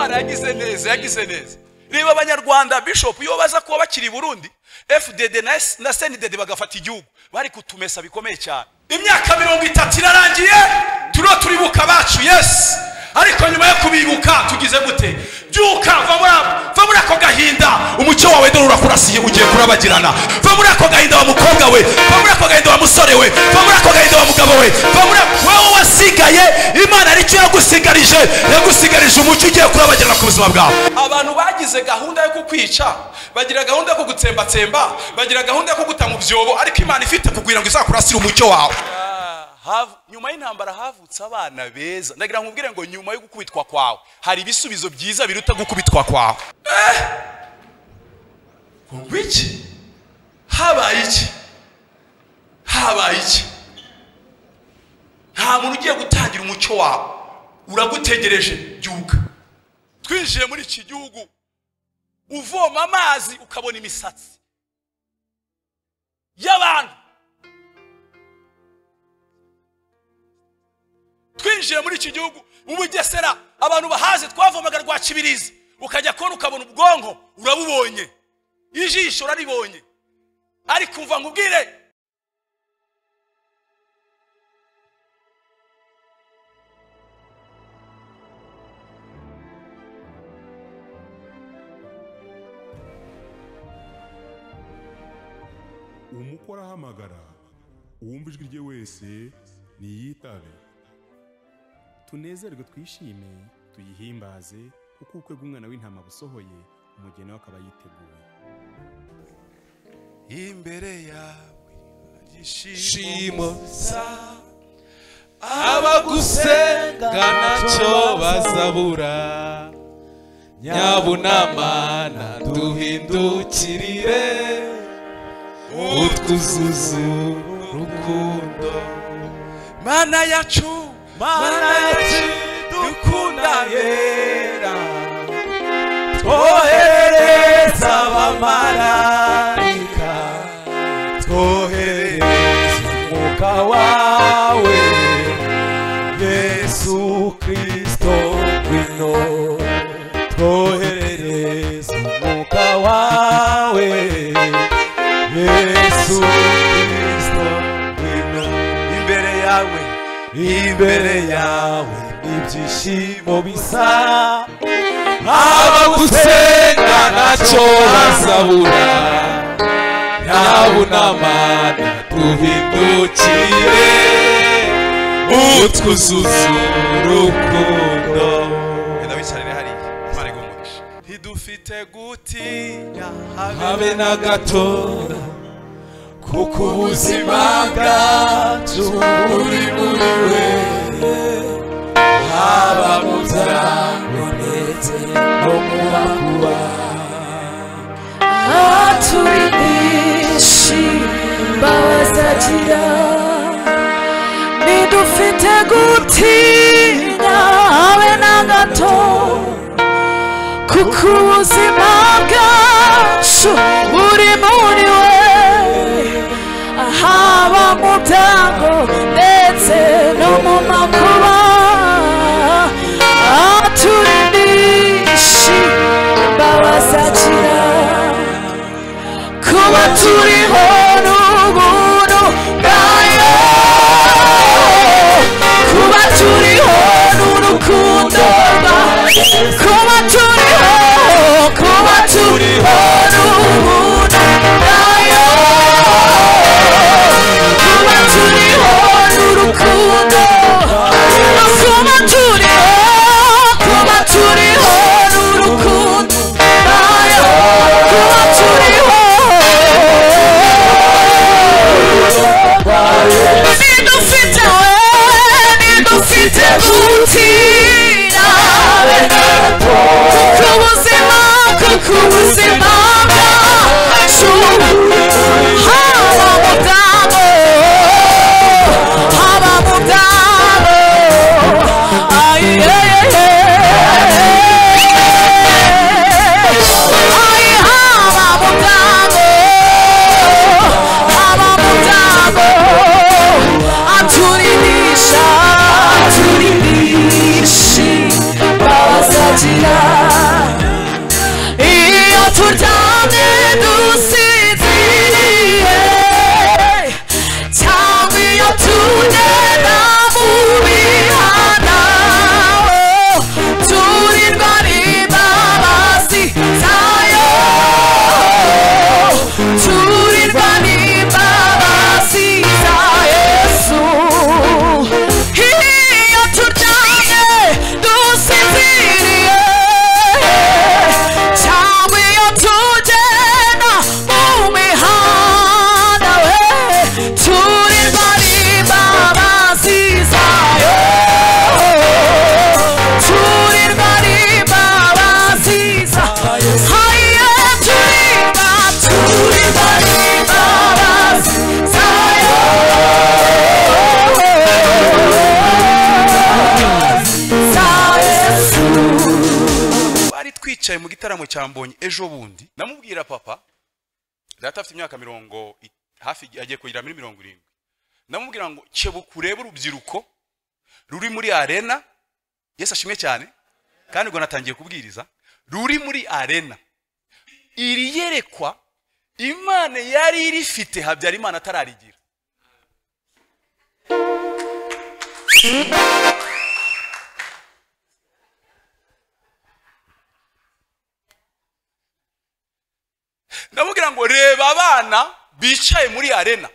Imana yagize neza, yagize neza. Reba abanyarwanda bishop iyo baza kuba bakiri Burundi, FDD na CNDD bagafata igihugu, bari kutumesa bikomeye cyane. Imyaka 30 irarangiye, turiho turibuka bacu, yes. Ariko nyuma yo kubibuka tugize gute? Byuka, va muri ako gahinda, umucyo wawe dore urakurasiye ugiye kurabagirana. Va muri ako gahinda wa mukobwa we, va muri ako gahinda wa musore we, va muri ako gahinda wa mugabo we, va muri wewe wasigaye. Imana aricyo yagusigarije, yagusigarije umucyo ugiye kurabagirana ku buzima bwawe. Abantu bagize gahunda yo kukwica, bagira gahunda yo kugutsembatsemba, bagira gahunda yo kuguta mu byobo, ariko Imana ifite kugwira ngo izakurasire umucyo wawe. Nyuma y'intambara havutse abana beza. Ndagira nkubwire ngo nyuma yo gukubitwa kwawe hari ibisubizo byiza biruta gukubitwa kwawe. Ngwiki habaye iki? Habaye iki? Nta muntu ugiye gutangira umucyo wawe, uragutegereje. Byuka. Twinjiye muri iki gihugu uvoma amazi ukabona imisatsi y'abantu. Twinjiye muri iki gihugu mu Bugesera abantu bahaze twavomaga rwa Kibirizi, ukajya kona ukabona ubwonko urabubonye, ijisho uraribonye. Ariko umva nkubwire, umukora ahamagara, uwumva ijwi rye wese niyitabe. Tunezerwe twishime tuyihimbaze, kuko ubukwe bw'umwana w'intama busohoye, umugeni we akaba yiteguye. Imbere yawe ibyishimo bisa, abagusenga ntacyo bazabura. Nyabunamana duhindukirire, utwuzuze urukundo. Mana yacu, Mana yacu dukunda yera, twohereza abamarayika, twohereza umwuka wawe, Yesu Kristo ngwino. Twohereza umwuka wawe, Yesu Kristo ngwino. Imbere yawe, imbere yawe ibyishimo bisa, abagusenga ntacyo bazabura. Nyabunamana duhindukire, utwuzuze urukundo. Genda wicarire hariya, Imana iguhe umugisha. Ntidufite gutinya habe na gato, kuko ubuzima bwacu buri muri we. Haba mu byago ndetse no mu makuba, aturidishi bazagira. Ntidufite gutinya habe na gato, kuko ubuzima bwacu buri muri we. Haba mu byago ndetse no mu makuba, aturidishi bazagira. Kuba turiho n'ubuntu bwayo, kuba turiho n'urukundo rwayo, kuba turiho, kuba turiho n'ubuntu bwayo, kuba turiho n'urukundo, kuba turiho, kuba turiho n'urukundo rwayo, kuba turiho. Nidufite we, nidufite gutinya, kuko ubuzima, kuko ubuzima bwacu haba mu byago, haba mu byago, ay haba mu byago, haba mu byago, aturirisha, aturirisha bazagira. Twari twicaye mu gitaramo cya Mbonyi ejo bundi, namubwira papa, data afite imyaka 70 hafi agiye kugira muri 70. Namubwira ngo kebuka urebe urubyiruko ruri muri arena. Yesu ashimwe cyane, kandi ubwo natangiye kubwiriza, ruri muri arena. Iri yerekwa Imana yari irifite Habyarimana atararigira. Ndamubwira ngo reba abana bicaye muri arena,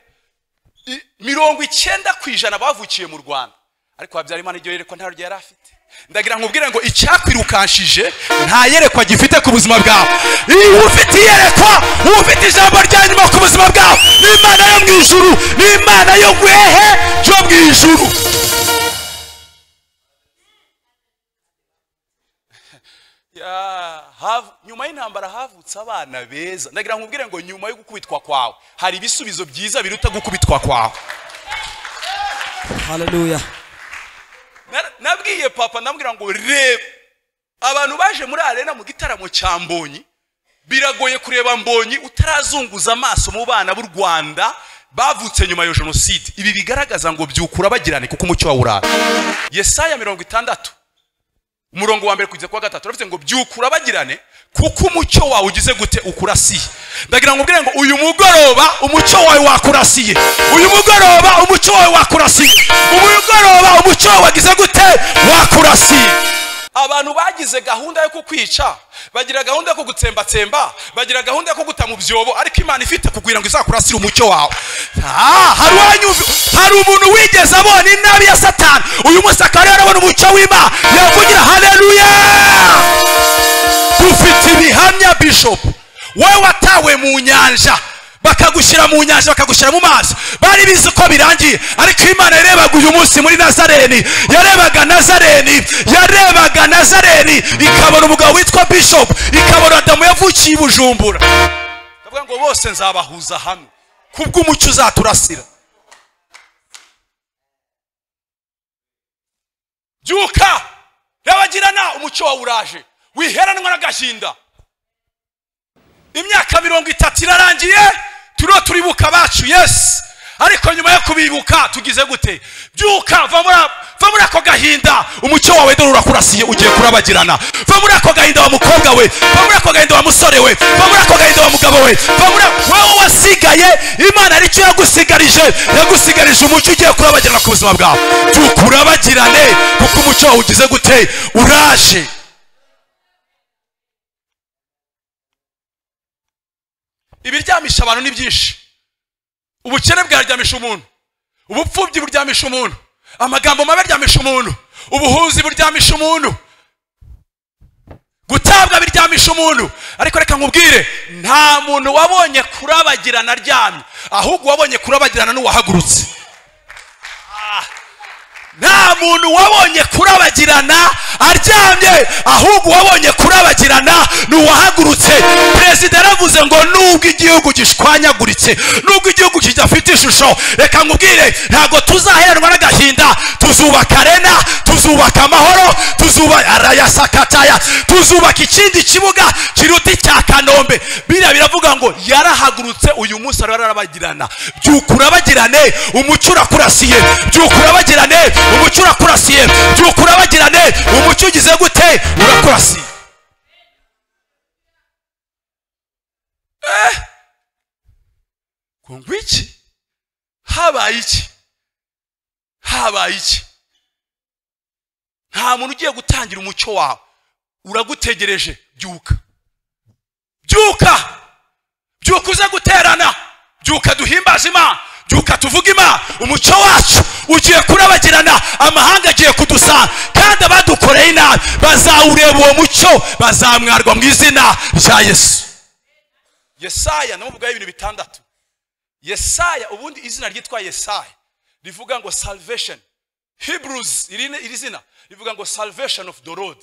90% bavukiye mu Rwanda, ariko Habyarimana iryo yerekwa ntaryo yari afite. Ndagira nkubwire ngo icyakwirukanshije nta yerekwa gifite ku buzima bwawe. Iyo ufite iyerekwa, ufite ijambo rya nyuma ku buzima bwawe, ni Imana yo mu ijuru, ni Imana yo gwehe yo mu ijuru. Nyuma y'intambara havutse abana beza. Ndagira nkubwire ngo nyuma yo gukubitwa kwawe hari ibisubizo byiza biruta gukubitwa kwawe. Hallelujah. Nabwiye papa, ndamubwira ngo reba abantu baje muri arena mu gitaramo cya Mbonyi. Biragoye kureba Mbonyi utarazunguza amaso mu bana b'u Rwanda bavutse nyuma ya jenoside. Ibi bigaragaza ngo byukura bagirane kuko umucyo wawe urara. Yesaya 60 umurongo wa 1 kugeza kwa 3 uravuze ngo byukura bagirane kuko umucyo wawe ugize gute ukurasiye. Ndagira ngo ubwire ngo uyu mugoroba umucyo wawe wakurasiye. Uyu mugoroba umucyo wawe wakurasiye. Umugoroba umucyo wawe wagize gute wakurasiye. Abantu bagize gahunda yo kukwica, bagira gahunda yo kugutsembatsemba, bagira gahunda yo kuguta mu byobo, ariko Imana ifite kugira ngo izakurasire umucyo wawe. Hari umuntu wigeze abona inabi ya Satani, uyu munsi akaba yarabona umucyo w'Imana, yavugira haleluya. Dufite ibihamya Bishop, wowe watawe mu nyanja, bakagushyira mu nyanja, bakagushyira mu mazi, bari bizi ko birangiye, ariko Imana yarebaga uyu munsi muri Nazareni, yarebaga Nazareni, yarebaga Nazareni, ikabona umugabo witwa Bishop, ikabona Adamu yavukiye i Bujumbura. Ndavuga ngo bose nzabahuza hamwe kubw'umucyo uzaturasira. Byuka rabagirana, umucyo wawe uraje, wiheranwa n'agahinda. Imyaka 30 irarangiye, turiho turibuka abacu, yes, ariko nyuma yo kubibuka tugize gute? Byuka, va muri ako gahinda, umucyo wawe dore urakurasiye, ugiye kurabagirana. Va muri ako gahinda wa mukobwa we, va muri ako gahinda wa musore we, va muri ako gahinda wa mugabo we, va muri wowe wasigaye. Imana aricyo yagusigarije, yagusigarije umucyo ugiye kurabagirana ku buzima bwawe. Byuka urabagirane kuko umucyo wawe ugize gute? Uraje. Ibiryamisha abantu ni byinshi. Ubukene bwaryamisha umuntu, ubupfubyi buryamisha umuntu, amagambo mabi aryamisha umuntu, ubuhuzi buryamisha umuntu, gutabwa biryamisha umuntu. Ariko reka nkubwire, nta muntu wabonye kurabagirana aryamye, ahubwo wabonye kurabagirana n'uwahagurutse. Nta muntu wabonye kurabagirana aryamye, ahubwo wabonye kurabagirana n'uwahagurutse. Perezida yaravuze ngo nubwo igihugu gishwanyaguritse, nubwo igihugu kidafite ishusho, reka nkubwire ntabwo tuzaheranwa n'agahinda. Tuzubaka arena, tuzubaka amahoro, tuzubaka arayasakataya, tuzubaka ikindi kibuga kiruta icya Kanombe. Biriya biravuga ngo yarahagurutse, uyu munsi arabagirana. Byuka urabagirane, umucyo urakurasiye. Byuka urabagirane, umucyo urakurasiye. Byuka urabagirane, umucyo ugize gute? Urakurasiye. Ngwiki habaye iki? Habaye iki? Nta muntu ugiye gutangira umucyo wawe, uragutegereje. Byuka, byuka, byuka uze guterana, byuka duhimbaze Imana, byuka tuvuge Imana. Umucyo wacu ugiye kurabagirana, amahanga agiye kudusanga, kandi abadukoreye inabi bazawureba uwo mucyo, bazamwarwa mu izina rya Yesu. Yesaya namuvugaho ibintu bitandatu. Yesaya, ubundi izina ryitwa Yesaya rivuga ngo salvation. Hebrews iri zina rivuga ngo salvation of the Lord,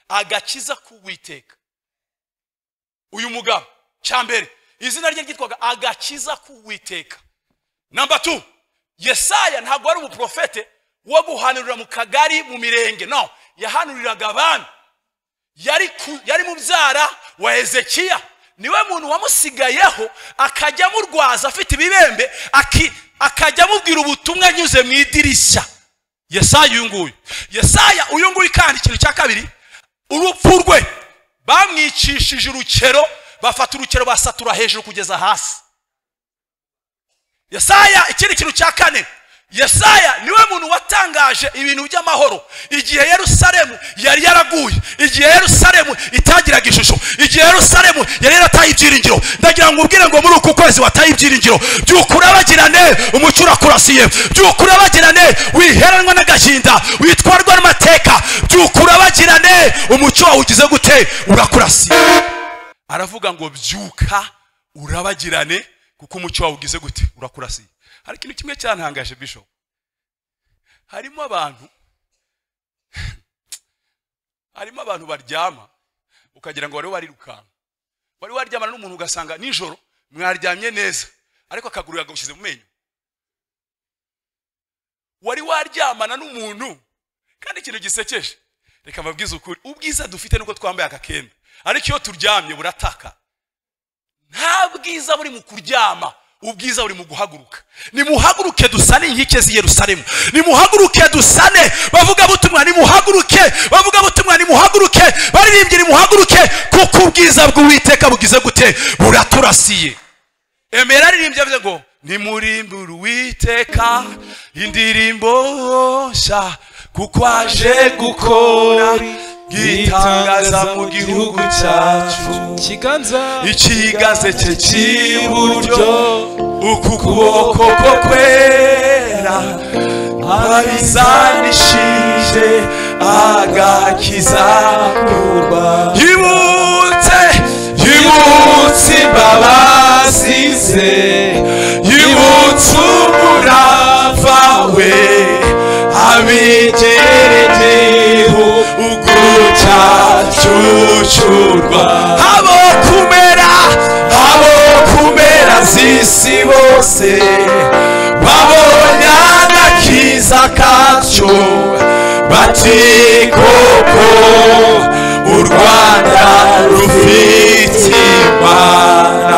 agakiza k'Uwiteka. Uyu mugabo cyambere izina rye ryitwaga agakiza k'Uwiteka. Number 2, Yesaya ntabwo ari umuprofete wo guhanurira mu kagari, mu mirenge. No, yahanuriraga abantu. Yari mubyara wa Hezekiya, niwe muntu wamusigayeho akajya amurwaza afite ibibembe, akajya amubwira ubutumwa anyuze mu idirishya. Yesaya uyu nguyu, Yesaya uyu nguyu. Kandi ikintu cya kabiri, urupfu rwe bamwicishije urukero, bafata urukero basatura hejuru kugeza hasi. Yesaya, ikindi kintu cya kane, Yesaya niwe muntu watangaje ibintu by'amahoro igihe Yerusalemu yari yaraguye, igihe Yerusalemu itagiraga ishusho, igihe Yerusalemu yari yarataye ibyiringiro. Ndagira ngo ubwire ngo muri uku kwezi wataye ibyiringiro, byukurabagirane umucyo urakurasiye, byukurabagirane wiheranwa n'agahinda, witwarwa n'amateka, byukurabagirane umucyo wawugize gute, urakurasiye. Aravuga ngo byuka urabagirane kuko umucyo wawugize gute, urakurasiye. Hari ikintu kimwe cyantangaje Bishop, harimo abantu baryama ukagira ngo bari barirukanka. Wari waryamana n'umuntu ugasanga nijoro mwaryamye neza ariko akaguru yagushize mu menyo. Wari waryamana n'umuntu, kandi ikintu gisekeje, reka mbabwize ukuri, ubwiza dufite nuko twambaye akakenda, ariko iyo turyamye burataka. Nta bwiza buri mu kuryama, ubwiza buri mu guhaguruka. Nimuhaguruke dusane inkike z'i Yerusalemu, nimuhaguruke dusane bavuga butumwa, nimuhaguruke bavuga butumwa, nimuhaguruke baririmbye, nimuhaguruke kuko ubwiza bw'Uwiteka bugize gute, buraturasiye. Emera aririmbye avuze ngo nimurimbure Uwiteka indirimbo nshya, kuko aje gukora gitangaza mu gihugu cyacu. Ikiganza cye cy'iburyo, uku kuboko ko kwera, abizanishije agakiza kurwa. Yibutse, yibutse imbabazi ze, yibutse umurava we, abigeregeho uguca cyucurwa. Abo kumera z'isi bose babonye agakiza kacu, bati koko u Rwanda rufite Imana.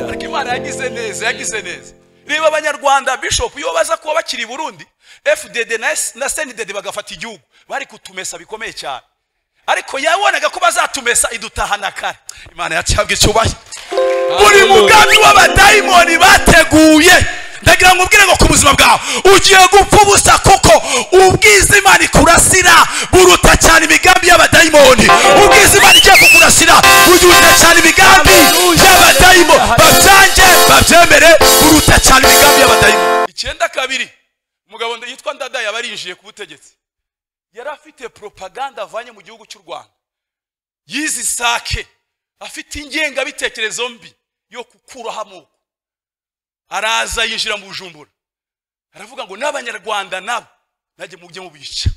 Ariko Imana yagize neza, yagize neza. Reba abanyarwanda Bishop, iyo baza kuba bakiri i Burundi, FDD na CNDD bagafata igihugu, bari kutumesa bikomeye cyane. Ariko yabonaga ko bazatumesa idutahana kare. Imana yacyabwe icyubahiro. Buri mugambi w'abadayimoni bateguye, ndagira ngo ubwire ngo ku buzima bwawe ugiye gupfa ubusa, kuko ubwiza Imana ikurasira buruta cyane imigambi y'abadayimoni. Ubwiza Imana igiye kukurasira buruta cyane imigambi y'abadayimoni. Babyange babyemere, buruta cyane imigambi y'abadayimoni. 92 umugabo yitwa Ndadaye yabarinjiye ku butegetsi, yari afite propaganda avanye mu gihugu cy'u Rwanda, yizi sake, afite ingengabitekerezo mbi yo gukuraho amoko. Araza yinjira mu Bujumbura, aravuga ngo n'abanyarwanda nabo najye mujye mubica.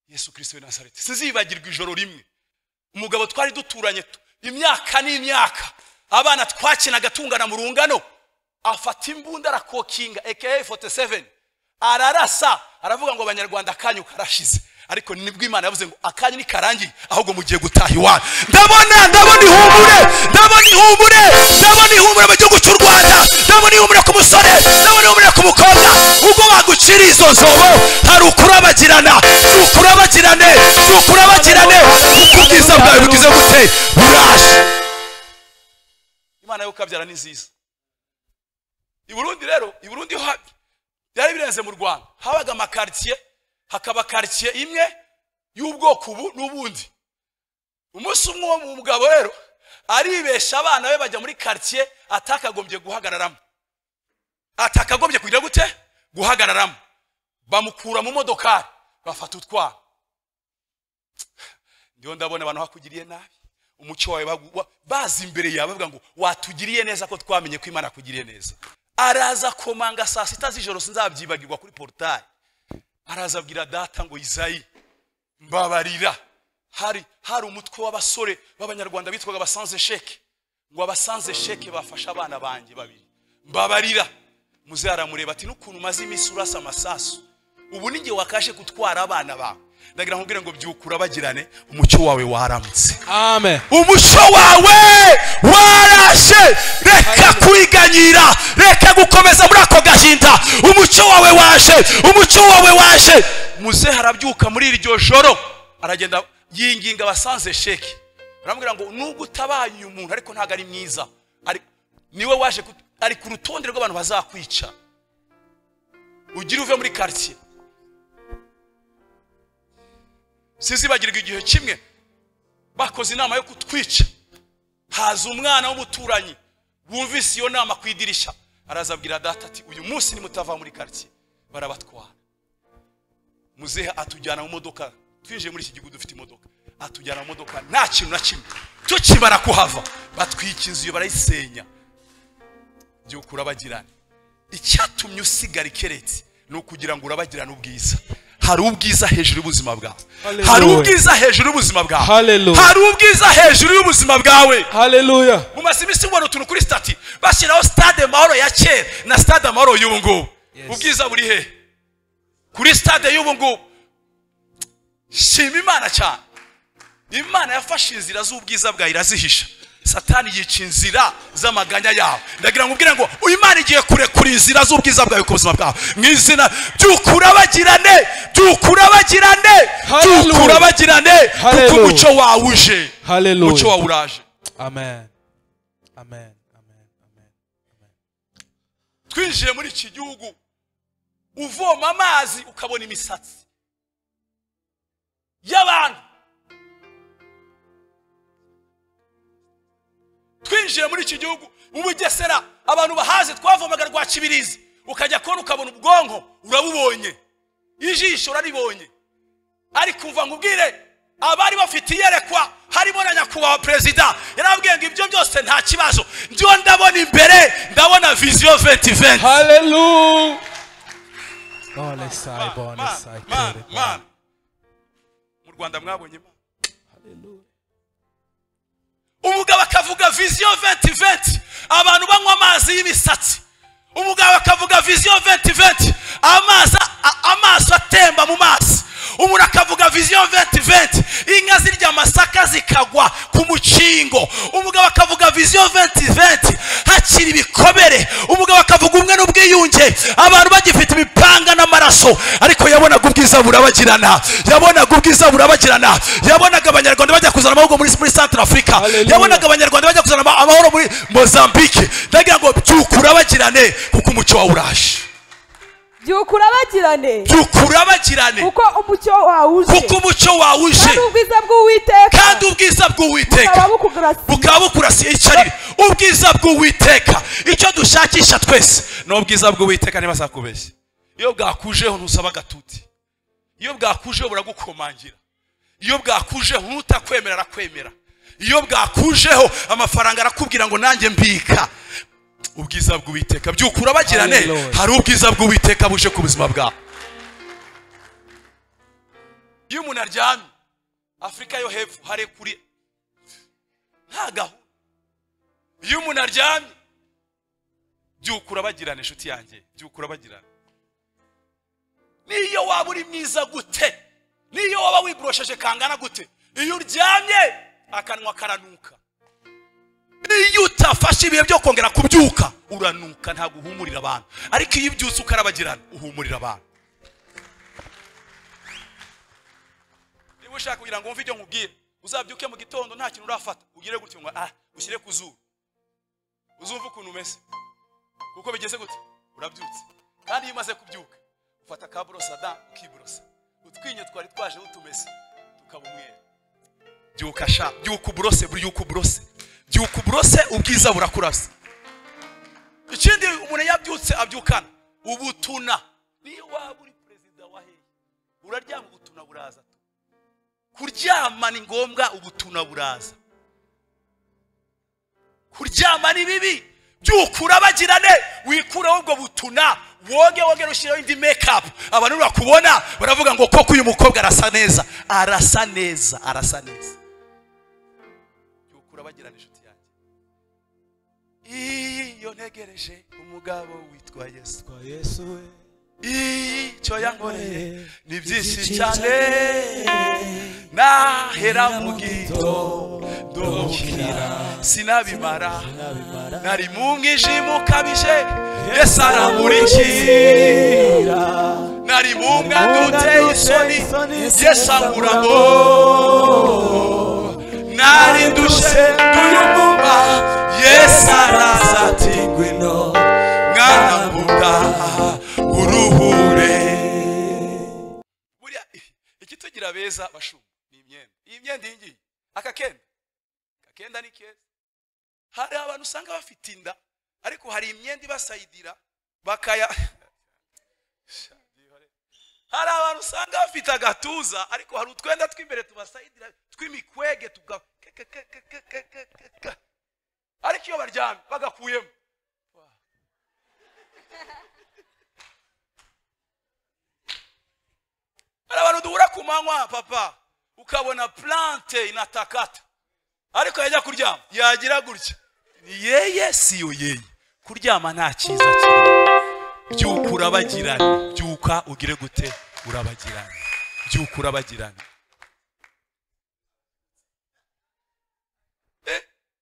Yesu Kristo w'i Nazareti. Sinzibagirwa ijoro rimwe, umugabo twari duturanye imyaka n'imyaka, abana twakinaga tungana mu rungano, afata imbunda arakokinga AK47 ararasa, aravuga ngo abanyarwanda akanyu karashize. Ariko nibwo Imana yavuze ngo akanyu nikarangiye, ahubwo mugiye gutaha iwanyu. Ndabona ihumure, ndabona ihumure, ndabona ihumure mu gihugu cy'u Rwanda, ndabona ihumure ku musore, ndabona ihumure ku mukobwa. Ubwo bagucira izo nzobo, hari ukurabagirana, ukurabagirane, ukurabagirane, kuko ubwiza bwawe bugize gute, buraje. Imana yo kabyara ni nziza. I Burundi rero, i Burundi byari birenze mu Rwanda, habaga amakartier, hakaba quartier imwe y'ubwoko ubu n'ubundi. Umunsi umwe uwo mugabo rero aribesha abana be bajya muri quartier atakagombye guhagararamo, atakagombye kugira gute, guhagararamo. Bamukura mu modokari bafata utwana. Ndiyo ndabona abantu bakugiriye nabi, umucyo wawe bazi imbere yawe bavuga ngo watugiriye neza ko twamenye ko Imana akugiriye neza. Araza komanga saa sita z'ijoro, sinzabyibagirwa, kuri portail. Araza abwira data ngo Izayi mbabarira. Hari umutwe w'abasore b'abanyarwanda bitwaga abasanze sheke, ngo abasanze sheke bafasha abana banjye babiri, mbabarira. Muze aramureba ati n'ukuntu umaze iminsi urasa amasasu, ubu ninjye wakashe gutwara abana bawe. Ndagira nkubwire ngo byuka urabagirane, umucyo wawe waramutse. Amen. Umucyo wawe warashe. Reka kwiganyira, reka gukomeza muri ako gahinda. Umucyo wawe waje, umucyo wawe waje. Muzehe arabyuka muri iryo joro, aragenda yinginga abasanze sheki, aramubwira ngo nubwo utabaye uyu muntu ariko ntago ari mwiza, niwe waje, ari ku rutonde rw'abantu bazakwica, ugira uve muri quartier. Sizibagirwa igihe kimwe bakoze inama yo kutwica, haza umwana w'umuturanyi wumvise iyo nama ku idirisha, arazabwira data ati uyu munsi nimutava muri quartier barabatwara. Muzehe atujyana mu modoka, twinjiye muri iki gihugu dufite imodoka, atujyana mu modoka nta kintu na kimwe. Tukimara kuhava batwika inzu iyo barayisenya. Byuka urabagirane. Icyatumye usigara ikeretse ni ukugira ngo urabagirane ubwiza. Hari ubwiza hejuru y'ubuzima bwawe. Hari ubwiza hejuru y'ubuzima bwawe. Hari ubwiza hejuru y'ubuzima bwawe. Haleluya. Mu masimisi ubona utuntu kuri stati bashyiraho stade Amahoro ya kera na stade Amahoro y'ubu ngubu. Ubwiza buri he? Kuri stade y'ubu ngubu. Shima Imana cyane. Imana yafashe inzira z'ubwiza bwawe irazihisha. Satani yica inzira z'amaganya yawe. Ndagira ngo ubwire ngo Imana igiye kurekura inzira z'ubwiza bwawe ku buzima bwawe. Mu izina byuka urabagirane, byuka urabagirane, byuka urabagirane, kuko umucyo wawe uje. Haleluya. Umucyo wawe uraje. Amen. Amen. Amen. Amen. Twinjiye muri iki gihugu uvoma amazi ukabona imisatsi y'abantu. Twinjiye muri iki gihugu mu Bugesera abantu bahaze twavomaga rwa Kibirizi, ukajya kona ukabona ubwonko urabubonye, ijisho uraribonye. Ariko umva nkubwire, abari bafite iyerekwa harimo na nyakubahwa perezida yarabwiye ngo ibyo byose nta kibazo, ndiyo ndabona imbere, ndabona vision 2020. Haleluya. Mu Rwanda mwabonye Imana. Umugabo akavuga vision 2020, abantu banywa amazi y'imisatsi. Umugabo akavuga vision 2020, amaso atemba mu maso. Umuntu akavuga vision 2020, inka zirya amasaka zikagwa ku mukingo. Umugabo akavuga vision 2020, hakiri ibikomere. Umugabo akavuga umwe n'ubwiyunge, abantu bagifite imipanga n'amaraso, ariko yabonaga ubwiza burabagirana, yabonaga ubwiza burabagirana. Yabonaga abanyarwanda bajya kuzana amahoro muri Central Africa, yabonaga abanyarwanda bajya kuzana amahoro muri Mozambique. Ndagira ngo byuka urabagirane, kuko umucyo wawe uraje. Byuka urabagirane, byuka urabagirane, kuko umucyo wawe uje, kuko umucyo wawe uje, kandi ubwiza bw'Uwiteka, kandi ubwiza bw'Uwiteka bukaba bukurasiye. Icarire ubwiza bw'Uwiteka. Icyo dushakisha twese ni ubwiza bw'Uwiteka. Ntibazakubeshye, iyo bwakujeho ntusaba agatuti, iyo bwakujeho buragukomangira, iyo bwakujeho ntutakwemera arakwemera, iyo bwakujeho amafaranga arakubwira ngo nanjye mbika. Ubwiza bw'Uwiteka, byuka urabagirane. Hari ubwiza bw'Uwiteka buje ku buzima bwawe. Iyo umuntu aryamye Afrika yo hepfo harekuri nta gahunda. Iyo umuntu aryamye, byuka urabagirane inshuti yanjye, byuka urabagirane. Niyo waba uri mwiza gute, niyo waba wiborosheje kangana gute, iyo uryamye akanwa karanuka. Iyo utafashe ibihe byo kongera kubyuka uranuka, ntabwo uhumurira abantu. Ariko iyo ubyutse ukarabagirana uhumurira abantu. Niba ushaka kugira ngo wumve ibyo nkubwira, uzabyuke mu gitondo nta kintu urafata, ugire gutyo ngo ushyire ku zuru, uzumve ukuntu umeze, kuko bigeze gute urabyutse. Kandi iyo umaze kubyuka ufata ka borosada ukiborosa, utwinyo twari twaje utumese tukaba umweru. Byuka sha, byuka uburose, byuka uburose, byuka uburose, ubwiza burakurasa. Ikindi umuntu yabyutse abyukana ubutuna. Niyo waba uri perezida wa hehe, uraryama ubutuna buraza. Kuryama ni ngombwa, ubutuna buraza. Kuryama ni bibi. Byuka urabagirane, wikureho ubwo butuna, woge woge ushireho indi make up. Abantu bakubona baravuga ngo koko uyu mukobwa arasa neza, arasa neza, arasa neza. Byuka urabagirane inshuti yanjye. Iyo ntegereje umugabo witwa Yesu, Yesu we, Icyo yankoreye ni byinshi cyane, nahera mu gitondo sinabimara, nari mu mwijima ukabije, Yesu aramurikira, nari mu mwanda uteye isoni, Yesu ankuramo, nari ndushe nduyumuma, Yesu araza ati ngwino mwana nkunda uruhure. Buriya ikitugira beza bashumba ni imyenda. Iyi myenda iyi ngiyi, aka kenda ni keza. Hari abantu usanga bafite inda, ariko hari imyenda ibasayidira bakaya. Hari abantu usanga bafite agatuza, ariko hari utwenda tw'imbere tubasayidira tw'imikwege tuga, ariko iyo baryamye bagakuyemo. Hari abantu duhura ku manywa papa, ukabona plante inatakata, ariko yajya kuryama yagira gutya, ni yeye siyo yeye. Kuryama nta cyiza kirimo. Byuka urabagirane, byuka ugire gute, urabagirane, byuka urabagirane.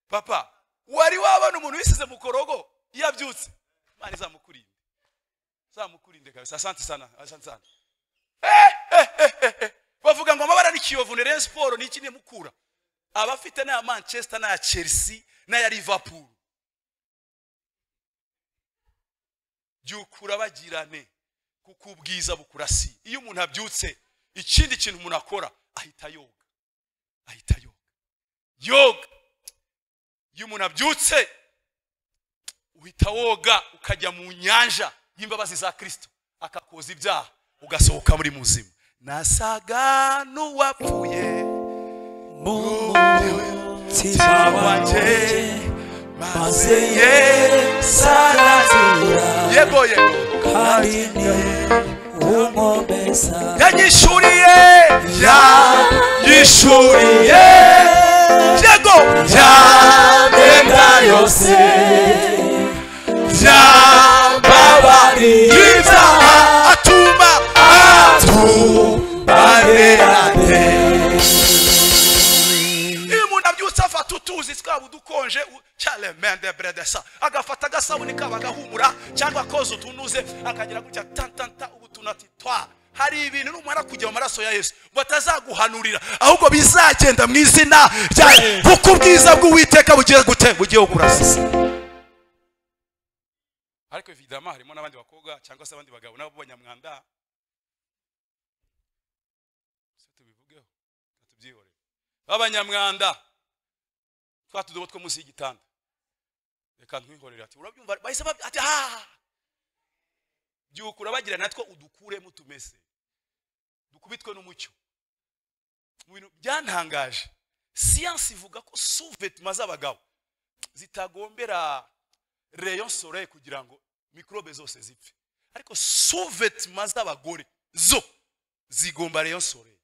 Papa, wari wabona umuntu wisize mu korogo iyo abyutse? Imana izamukurinde, izamukurinde kabisa. Asante sana, asante sana. Bavuga ngo amabara ni Kiyovu ni Rayon Sport ni iki ni Mukura, abafite n'aya Manchester n'aya Chelsea n'aya Liverpool. Byuka urabagirane, kuko ubwiza bukurasi. Iyo umuntu abyutse, ikindi kintu umuntu akora ahita yoga, ahita yoga, yoga. Iyo umuntu abyutse uhita woga, ukajya mu nyanja y'imbabazi za Kristo, akakoza ibyaha, ugasohoka muri muzima. Nasaga n'uwapfuye mu mutima wanjye, maze Yesu arazura, yego yego, kandi ni unkomeza, yanyishuriye, yanyishuriye, yego, yamenda yose, yambabariye ibyaha, atuma atubarerane. Iyo umuntu abyutse afata utuzi twaba udukonje cyane bredesa, agafata agasabune kaba agahumura, cyangwa akoza utunuze akagira gutya tantanta ubutunati twa. Hari ibintu numara kujya mu maraso ya Yesu batazaguhanurira, ahubwo bizagenda mu izina rya, kuko ubwiza bw'Uwiteka bugiye gute, bugiye kurasa. Ariko évidemment harimo n'abandi bakobwa cyangwa se abandi bagabo nabo b'abanyamwanda, se tubivugeho tubyihorere, b'abanyamwanda twa tudobo two munsi y'igitanda, reka ntwihorere. Ati urabyumva, bahise ati ha, byuka urabagira natwo udukuremo tumese, dukubitwe n'umucyo. Mu bintu byantangaje, siyansi ivuga ko sous-vêtements z'abagabo zitagombera rayon soleil kugira ngo mikrobe zose zipfe, ariko sous-vêtements z'abagore zo zigomba rayon soleil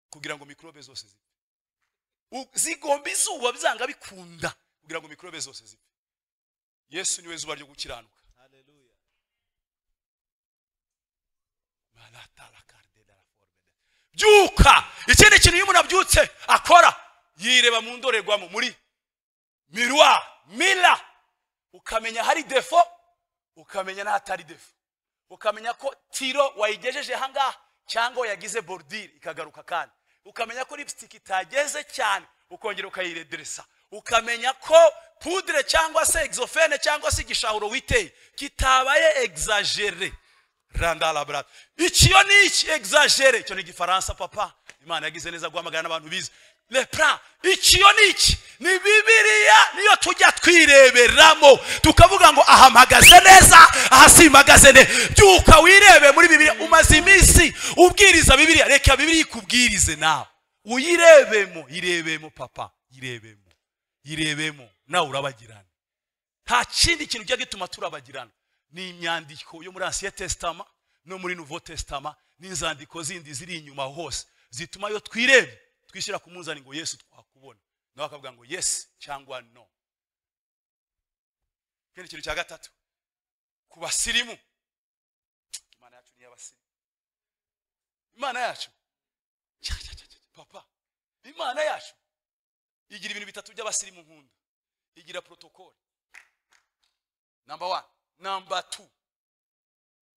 kugira ngo mikrobe zose zipfe. Zigomba izuba byanga bikunda kugira ngo mikrobe zose zipfe. Yesu niwe zuba ryo gukiranuka. Haleluya. Byuka. Ikindi kintu iyo umuntu abyutse akora, yireba mu ndorerwamo, muri miroir, mila, ukamenya hari defo, ukamenya n'ahatari defo, ukamenya ko tiro wayigejeje hangaha cyangwa yagize bordure ikagaruka kandi, ukamenya ko lipstick itageze cyane ukongera ukayiredressa, ukamenya ko poudre cyangwa se exophene cyangwa se igishahuro witeye kitabaye exagéré. Randa la brate. Ikiyo ni iki exagéré, icyo ni igifaransa papa. Imana yagize neza guhamagara n'abantu bize. Lepra, ikiyo ni iki? Ni Bibiliya niyo tujya twireberamo, tukavuga ngo aha mpagaze neza, aha simpagaze neza. Byuka wirebe muri Bibiliya. Umaze iminsi ubwiriza Bibiliya, reka Bibiliya ikubwirize nawe. Uyirebemo, irebemo papa, irebemo, irebemo, nawe urabagirana. Nta kindi kintu kijya gituma turabagirana, ni imyandiko yo muri Ancien Testament no muri Nouveau Testament, n'inzandiko zindi ziri inyuma hose zituma yo twirebe twishyira ku munzani ngo Yesu twakubona, nawe akavuga ngo yes cyangwa no. Ikindi kintu cya gatatu, ku basirimu Imana yacu papa, Imana yacu igira ibintu bitatu by'abasirimu nkunda. Igira protocol number 1, number 2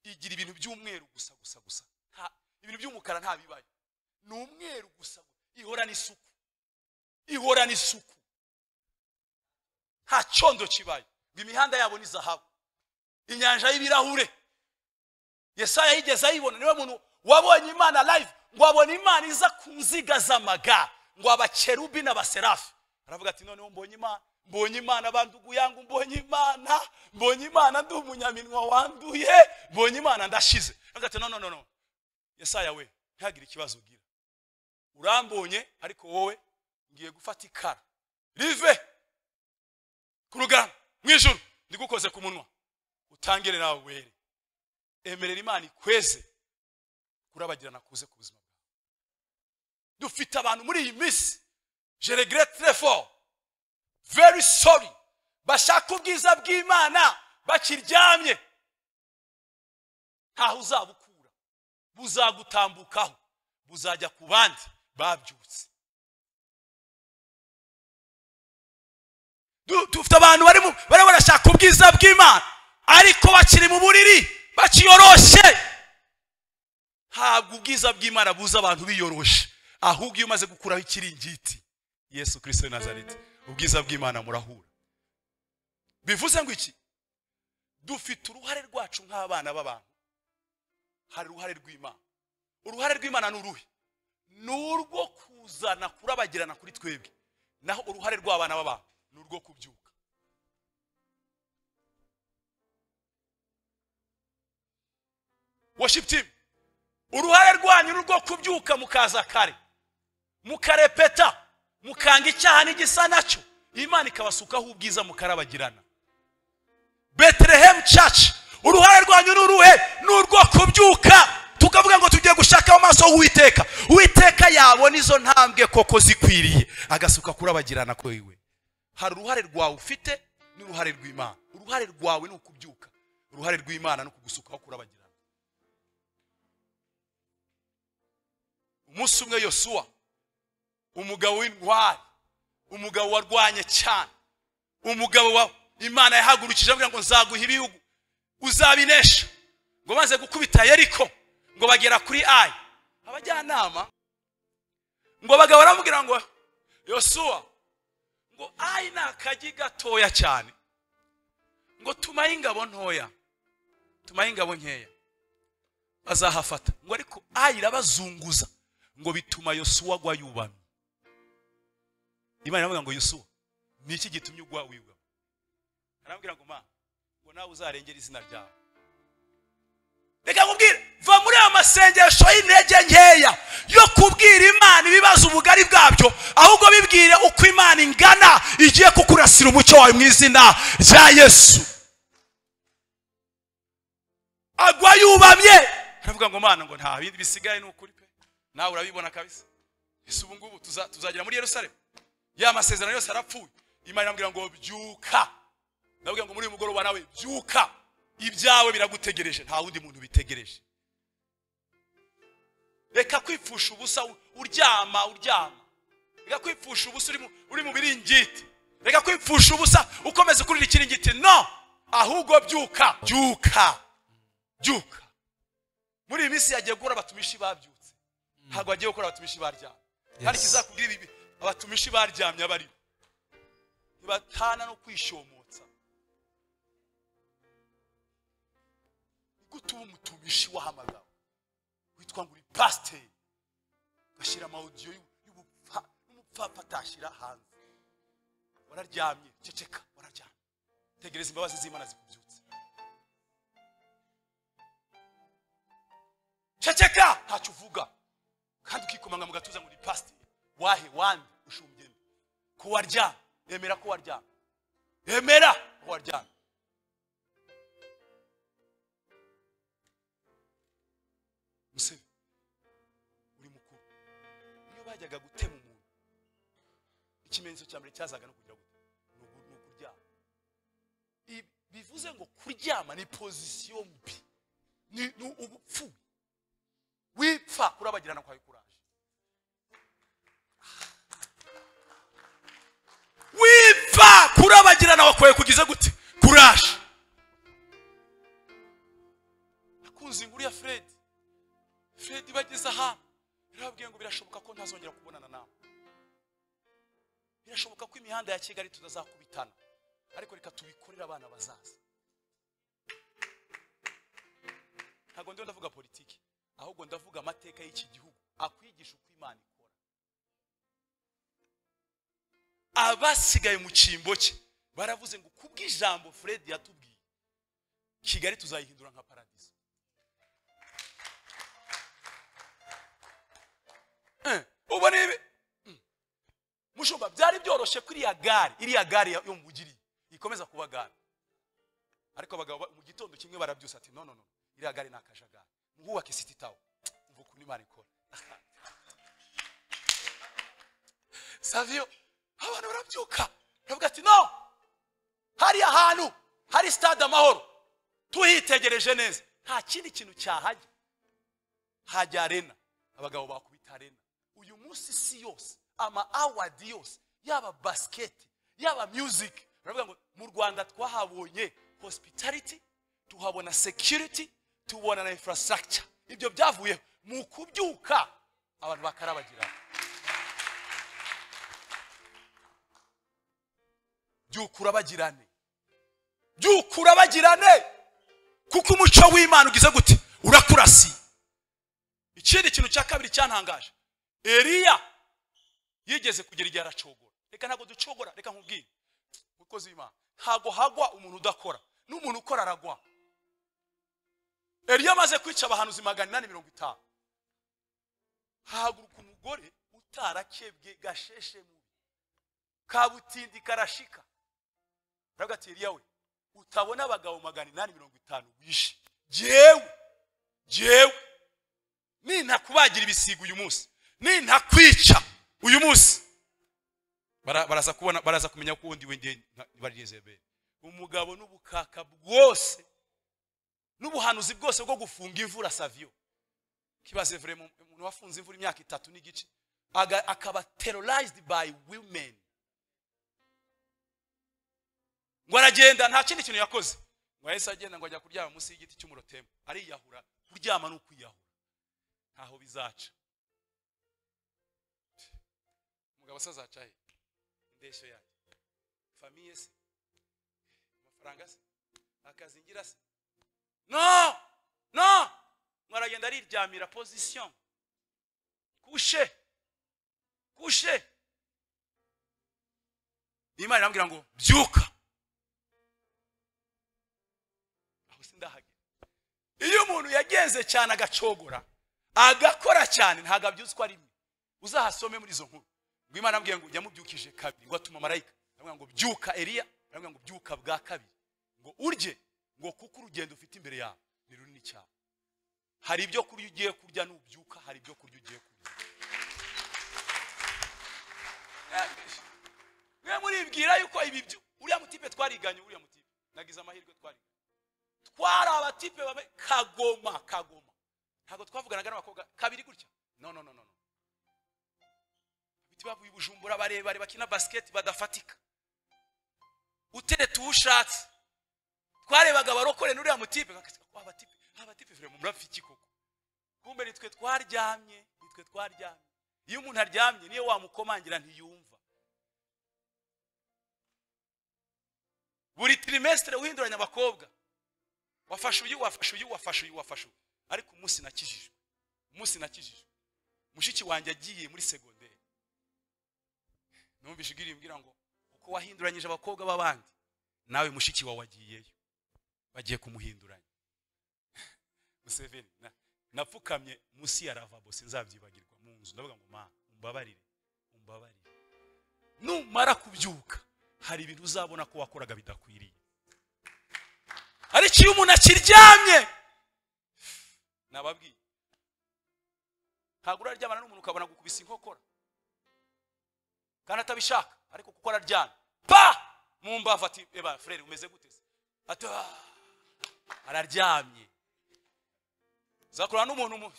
igira ibintu by'umweru gusa gusa gusa, ibintu by'umukara nta bibaye, ni umweru gusa. Ihorana isuku, ihorana isuku, nta cyondo kibaye. Imihanda yabo ni zahabu, inyanja y'ibirahure. Yesaya yigeze ayibona, niwe muntu wabonye Imana live, ngo abone Imana iza ku nziga z'amaga, ngo abakerubi n'abaserafi. Aravuga ati noneho mbonye Imana, mbonye Imana bandugu yangu, mbonye Imana, mbonye Imana ndi umunyaminwa wanduye, mbonye Imana ndashize. Aravuga ati no no no no, Yesaya we ntihagire ikibazo ugira, urambonye ariko wowe ngiye gufata ikara rive ku rugamba mwijuru ndigukoze ku munwa, utangire nawe were. Emerera Imana ikweze kurabagirana kuze ku buzima bwawe. Dufite abantu muri iyi minsi, je regrette très fort, very sorry, bashaka ubwiza bw'Imana bakiryamye. Ntaho uzabukura, buzagutambukaho, buzajya ku bandi babyutse. Dufite abantu bari barashaka ubwiza bw'Imana ariko bakiri mu buriri, bakiyoroshe. Ntabwo ubwiza bw'Imana buza abantu biyoroshe, ahubwo iyo umaze gukuraho ikiringiti Yesu Kristo Nazareti, ubwiza bw'Imana murahura. Bivuze ngo iki? Dufite uruhare rwacu nk'abana b'abantu, hari uruhare rw'Imana. Uruhare rw'Imana ni uruhe? Ni urwo kuzana kurabagirana kuri twebwe, naho uruhare rw'abana b'abantu ni urwo kubyuka. Worship team, uruhare rwanyu ni urwo kubyuka mukaza kare, mukarepeta, mukanga icyaha n'igisa nacyo, Imana ikabasukaho ubwiza mukarabagirana. Bethlehem Church, uruhare rwanyu ni uruhe? Ni urwo kubyuka tukavuga ngo tugiye gushaka amaso y'Uwiteka. Uwiteka yabona izo ntambwe koko zikwiriye, agasuka kurabagirana kwewe. Hari uruhare rwawe ufite n'uruhare rw'Imana. Uruhare rwawe ni ukubyuka, uruhare rw'Imana ni ukugusukaho kurabagirana. Umunsi umwe Yosuwa, umugabo w'intwari, umugabo warwanye cyane, umugabo wa Imana yahagurukije avuga ngo nzaguha ibihugu uzabinesha, ngo maze gukubita Yeriko ngo bagera kuri Ayi. Abajyanama ngo abagabo baramubwira ngo Yosuwa, ngo Ayi ni akagi gatoya cyane, ngo tumaye ingabo ntoya, tumaye ingabo nkeya bazahafata. Ngo ariko Ayi irabazunguza, ngo bituma Yosuwa agwa yubamye. Imana iravuga ngo Yosuwa, ni iki gitumye ugwa wibwa? Arambwira ngo ma, ngo nawe uzarengera izina ryawe. Reka nkubwire, va muri aya masengesho y'intege nkeya yo kubwira Imana ibibazo ubugari bwabyo, ahubwo bibwire uko Imana ingana igiye kukurasira umucyo wawe mu izina rya Yesu. Agwa yubamye, aravuga ngo Mana, ngo nta bindi bisigaye ni ukuri pe, nawe urabibona kabisa. Ese ubu ngubu tuzagera muri Yerusalemu, ya masezerano yose arapfuye. Imana irambwira ngo byuka. Ndavuga ngo muri uyu mugoroba nawe byuka, ibyawe biragutegereje, nta wundi muntu bitegereje. Reka kwipfusha ubusa uryama uryama, reka kwipfusha ubusa uri mu biringiti, reka kwipfusha ubusa ukomeza kurira ikiringiti. No, ahubwo byuka, byuka, byuka. Muri iyi minsi yagiye gukora abatumishi babyutse, ntabwo bagiye gukora abatumishi baryamye. Kandi kizakubwira ibi, abatumishi baryamye abari ntibatana no kwishomotsa. Gute uba umutumishi wahamagawe witwa ngo uri pasiteri, ugashyira amawudiyo y'umupfapfa atashyira hanze? Wararyamye, ceceka, wararyamye, tegereza imbabazi z'Imana zikubyutse. Ceceka, ntacyo uvuga, kandi ukikomanga mu gatuza ngo uri pasiteri. Wahe wande ushumbye ko waryamye? Emera ko waryamye, emera ko waryamye. Musebe uri mukuru, iyo bajyaga gutema umuntu, ikimenyetso cya mbere cyazaga no kugira gute? Ni ukuryama. Bivuze ngo kuryama ni position mbi, ni ubupfu. Wipfa kurabagirana kwawe kuraje. Wipfa kurabagirana wakwaye kugize gute? Kuraje. Nakunze inkuru ya Fred. Fred bageze aha yarababwiye ngo birashoboka ko ntazongera kubonana nawe. Birashoboka ko imihanda ya Kigali tutazakubitana, ariko reka tubikorere abana bazaza. Ntabwo ndiho ndavuga politiki, ahubwo ndavuga amateka y'iki gihugu akwigisha uko Imana ikora. Abasigaye mu cyimbo cye baravuze ngo kubw'ijambo Fred yatubwiye, Kigali tuzayihindura nka paradiso. Ubona ibi mushumba, byari byoroshye ko iriya gare yo mu Bugiri ikomeza kuba gare, ariko abagabo mu gitondo kimwe barabyusa ati no no no, iriya gare ni akajagari, muhubake city tower. Umva ukuntu Imana ikora. Savio, abantu barabyuka baravuga ati no, hariya hantu hari stade Amahoro tuhitegereje neza nta kindi kintu cyahajya, hajya arena. Abagabo bakubita arena. Uyu munsi si yose ama award yose, yaba basket, yaba music, baravuga ngo mu Rwanda twahabonye hospitality, tuhabona security, tubona na infrastructure. Ibyo byavuye mu kubyuka abantu bakarabagira. Byukura bagirane, byukura bagirane, kuko umuco w'Imana ugize gute? Urakurasi. Ikindi kintu cya kabiri cyantangaje, Eliya yigeze kugera igihe aracogora. Reka ntabwo ducogora, reka nkubwire mukozi w'Imana, ntabwo hagwa umuntu udakora, n'umuntu ukora aragwa. Eliya amaze kwica abahanuzi 850, hahaguruka umugore utarakebwe gasheshe mubi, kabutindi karashika. Aravuga ati Eliya we, utabona abagabo 850 wishe, jewe nintakubagira ibisigo uyu munsi, nintakwica uyu munsi, baraza kubona, baraza kumenya ko undi wende bari Yezebeli. Umugabo n'ubukaka bwose n'ubuhanuzi bwose bwo gufunga imvura. Savio kibaze vraiment, umuntu wafunze imvura imyaka 3 n'igice akaba terrorized by women. Ngo aragenda nta kindi kintu yakoze, ngo yahise agenda ngo ajya kuryama munsi y'igiti cy'umurotemu, ariyahura. Kuryama ni ukwiyahura, ntaho bizaca. Umugabo se azaca he? Indeshyo yanjye, famiye se, amafaranga se, akazingira se? No no, ngo aragenda ariryamira position kushe kushe. Imana irambwira ngo byuka. Aho sindahagera. Iyo umuntu yagenze cyane agacogora agakora cyane ntabwo abyutswa rimwe. Uzahasome muri izo nkuru ngo Imana ambwiye ngo yamubyukije kabiri, ngo atuma marayika aramubwira ngo byuka Eliya, aramubwira ngo byuka bwa kabiri, ngo urye, ngo kuko urugendo ufite imbere yawe ni runini cyane. Hari ibyo kurya ugiye kurya nubyuka, hari ibyo kurya ugiye kurya. Mwe muribwira yuko ibi uriya mutipe twariganye, uriya mutipe nagize amahirwe twariganye, twari abatipe babe kagoma kagoma, ntabwo twavuganaga n'abakobwa kabiri gutya. No no no no, biti bavuye Bujumbura barebare bakina basket badafatika, utereta uwushatse. Twarebaga abarokore n'uriya mutipe, abatipe abatipe vraiment murafiki koko. Kumbe nitwe twaryamye, nitwe twaryamye. Iyo umuntu aryamye niyo wamukomangira ntiyumva. Buri trimestre uhinduranya abakobwa, wafashe uyu, wafashe uyu, wafashe uyu, wafashe uyu. Ariko umunsi nakijijwe, umunsi nakijijwe, mushiki wanjye agiye muri secondaire, numvise ijwi rimbwira ngo uko wahinduranyije abakobwa b'abandi nawe mushiki wawe agiyeyo, bagiye kumuhinduranya. Museveni, napfukamye munsi ya lavabo, sinzabyibagirwa, mu nzu ndavuga ngo ma umbabarire, umbabarire. Numara kubyuka hari ibintu uzabona ko wakoraga bidakwiriye. Ariko iyo umuntu akiryamye, nababwiye, ntabwo uraryamana n'umuntu ukabona gukubisa inkokora kandi atabishaka, ariko kuko araryana pa mu mbavu ati eba frere umeze gute se? Ati araryamye. Zakurana n'umuntu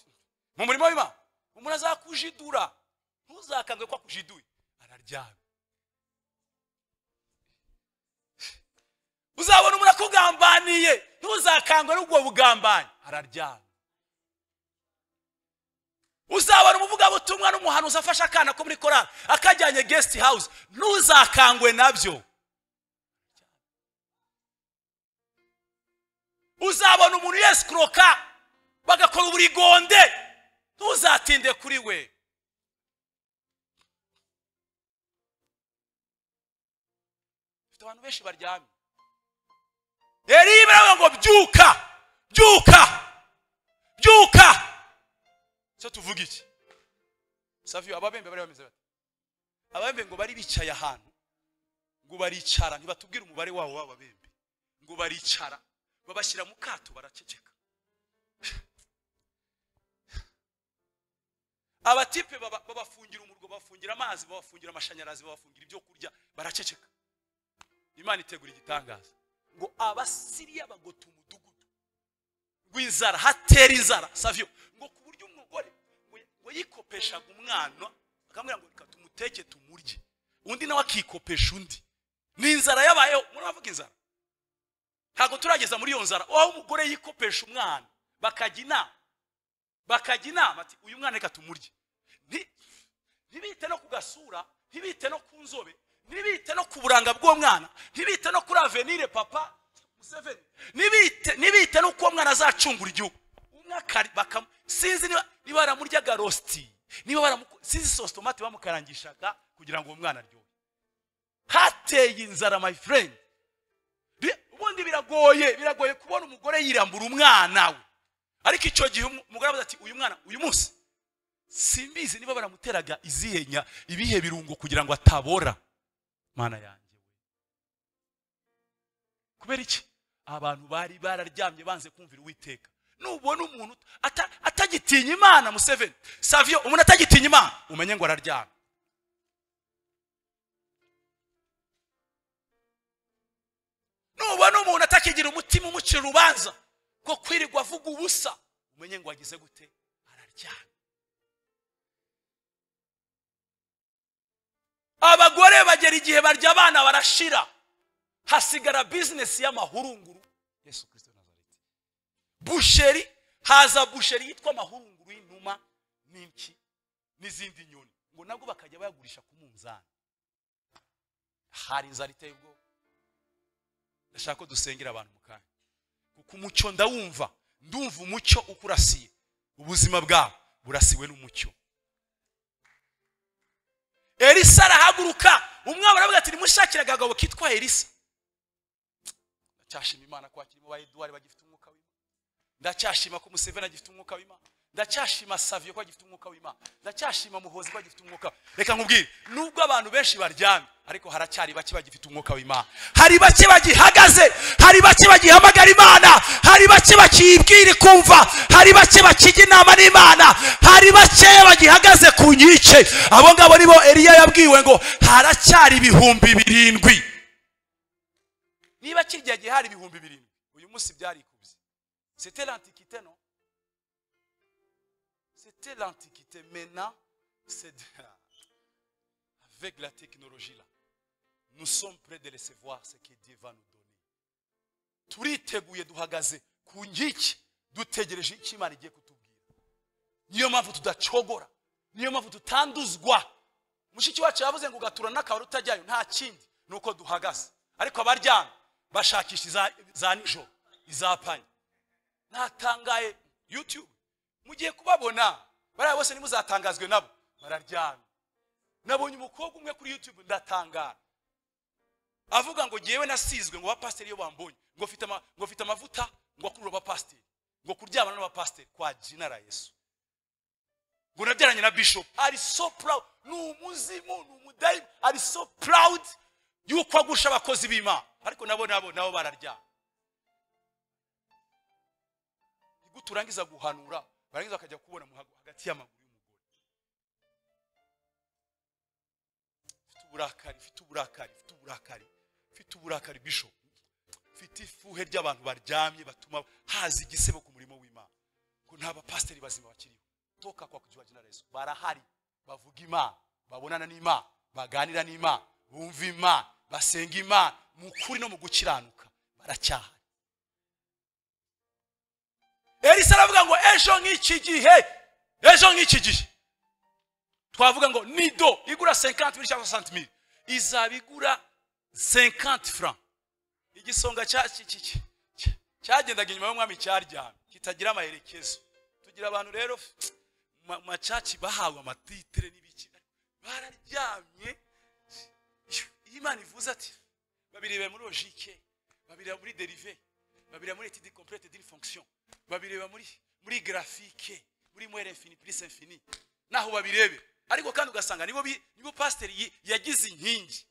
Mu murimo w'Imana umuntu azakujidura, ntuzakangwe ko akujiduye, araryamye. Uzabona umuntu akugambaniye, ntuzakangwe n'ubwo bugambanyi, araryamye. Uzabona umuvugabutumwa n'umuhanuzi afashe akana ko muri korali akajyanye guest house, ntuzakangwe nabyo. Uzabona umuntu yescroka bagakora uburigonde, ntuzatinde kuri we. Ufite abantu benshi baryamye. Eliya ngo byuka, byuka, byuka. Cyo tuvuga iki? Savio, ababembe bari bameze bate? Ababembe ngo bari bicaye ahantu, ngo baricara, ntibatubwira umubare wabo w'ababembe, ngo baricara babashyira mu kato baraceceka. Abatipe babafungira umurgo, babafungira amazi, babafungira amashanyarazi, babafungira ibyo kurya, baraceceka. Imana itegura igitangaza ngo Abasiriya bagota umudugudu w'inzara, hatera inzara. Savio, ngo ku buryo umugore ngo yikopeshaga umwana akamubwira ngo reka tumuteke tumurye, undi nawe akikopesha undi. Ni inzara yabayeho. Muravuga inzara, ntabwo turageza muri iyo nzara aho umugore yikopesha umwana bakajya inama ati uyu mwana reka tumurye. Ntibite no ku gasura, ntibite no ku nzobe, ntibite no ku buranga bw'uwo mwana, ntibite no kuri avenire papa Museveni, ntibite no kuwo mwana azacungura igihugu. Sinzi niba baramuryaga rosti, niba sinzi sauce tomate bamukarangishaga kugira ngo uwo mwana aryohe. Hateye inzara my friend. Ubundi biragoye kubona umugore yirambura umwana we, ariko icyo gihe umugore avuze ati uyu mwana uyu munsi simbizi niba baramuteraga izihenya ibihe birungo kugira ngo atabora. Mana yanjye we, kubera iki? Abantu bari bararyamye banze kumvira Uwiteka. Nubona umuntu atagitinya Imana, Museveni, Savio, umuntu atagitinya Imana umenye ngo araryamye. Nubona umuntu atakigira umutima umucira urubanza ko kwirirwa avuga ubusa, umenye ngo agize gute, araryamye. Abagore bagera igihe barya abana barashira, hasigara business y'amahurunguru. Yesu Kristo Nazareti. Busheri, haza busheri yitwa amahurunguru y'inuma n'inki n'izindi nyoni, ngo nabwo bakajya bayagurisha ku munzani. Hari inzara iteye ubwoba. Ndashaka ko dusengera abantu mu kanya, kuko umucyo ndawumva, ndumva umucyo ukurasiye, ubuzima bwawe burasiwe n'umucyo. Elisa arahaguruka, umwami aravuga ati nimushakire agagabo kitwa Elisa. Ndacyashima Imana ko akirimo ba Edouard bagifite umwuka w'Imana. Ndacyashima ko Museveni agifite umwuka w'Imana. Ndacyashima Savio ko agifite umwuka w'Imana. Ndacyashima Muhozi ko agifite umwuka. Reka nkubwire, nubwo abantu benshi baryamye, ariko haracyari bake bagifite umwuka w'Imana. Hari bake bagihagaze, hari bake bagihamagara Imana, hari bake bakibwira ikumva, hari bake bakijya inama n'Imana, hari bake bagihagaze ku nyice. Abo ngabo nibo Eliya yabwiwe ngo haracyari 7,000. Niba kirya gihe hari 7,000, uyu munsi byarikubye. C'était l'antiquité, non? C'était l'antiquité. Maintenant, c'est avec la technologie là, nous sommes prêts de recevoir ce que Dieu va nous donner. Turiteguye, duhagaze ku nkiki, dutegereje icyo Imana igiye kutubwira. Niyo mpamvu tudacogora, niyo mpamvu tutanduzwa. Mushiki wacu yavuze ngo ugatura n'akabari utajyayo, nta kindi nuko duhagaze. Ariko abaryamye bashakisha za nijoro, izapanye. Natangaye YouTube, mugiye kubabona bariya bose nimuzatangazwe nabo, bararyamye. Nabonye umukobwa umwe kuri YouTube ndatangara, avuga ngo ngewe nasizwe ngo abapasiteri iyo bambonye ngo mfite amavuta ngo akurura abapasiteri, ngo kuryamana n'abapasiteri kwa jina la Yesu, ngo nabyaranye na bishop. Ari so proud, ni umuzimu, ni umudayimu, ari so proud yuko agusha abakozi b'Imana. Ariko nabo bararyama. Turangiza guhanura, barangiza bakajya kubona hagati y'amaguru y'umugore. Mfite uburakari, mfite uburakari, mfite uburakari, mfite uburakari bishop. Mfite ifuhe ry'abantu baryamye batuma haza igisebo ku murimo w'Imana, ko nta bapasiteri bazima bakiriho. Waliotoka kwa kujua jina la Yesu barahari, bavuga Imana, babonana n'Imana, baganira n'Imana, bumva Imana, basenga Imana mu kuri no mu gukiranuka, baracyahari. Elisa aravuga ngo ejo nk'iki gihe, ejo nk'iki gihe twavuga ngo nido igura 50,000 cyangwa 60,000 izaba igura 50 francs. Igisonga cyagendaga inyuma y'umwami cyaryamye kitagira amaherekezo. Tugira abantu rero macaci bahawe amatitre n'ibiki bararyamye. Imana ivuze ati babireba muri logique, babireba muri dérivé, babireba muri étude complète d'une fonction, babireba muri graphique, muri moins infini plus infini, naho babirebe. Ariko kandi ugasanga nibo pasteur yagize inkingi.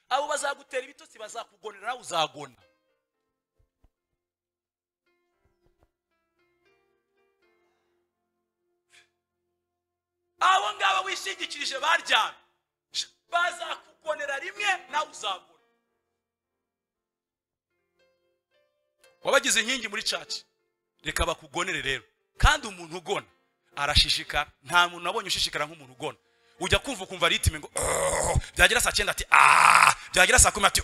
Abo bazagutera ibitotsi bazakugonera, nawe uzagona. Abo ngabo wishingikirije baryamye bazakugonera rimwe, nawe uzagona. Wabagize inkingi muri church, reka bakugonere rero. Kandi umuntu ugona arashishikara. Nta muntu nabonye ushishikara nk'umuntu ugona. Ujya kumva ukumva ritme ngo byagera saa 9 ati byagera saa 10 ati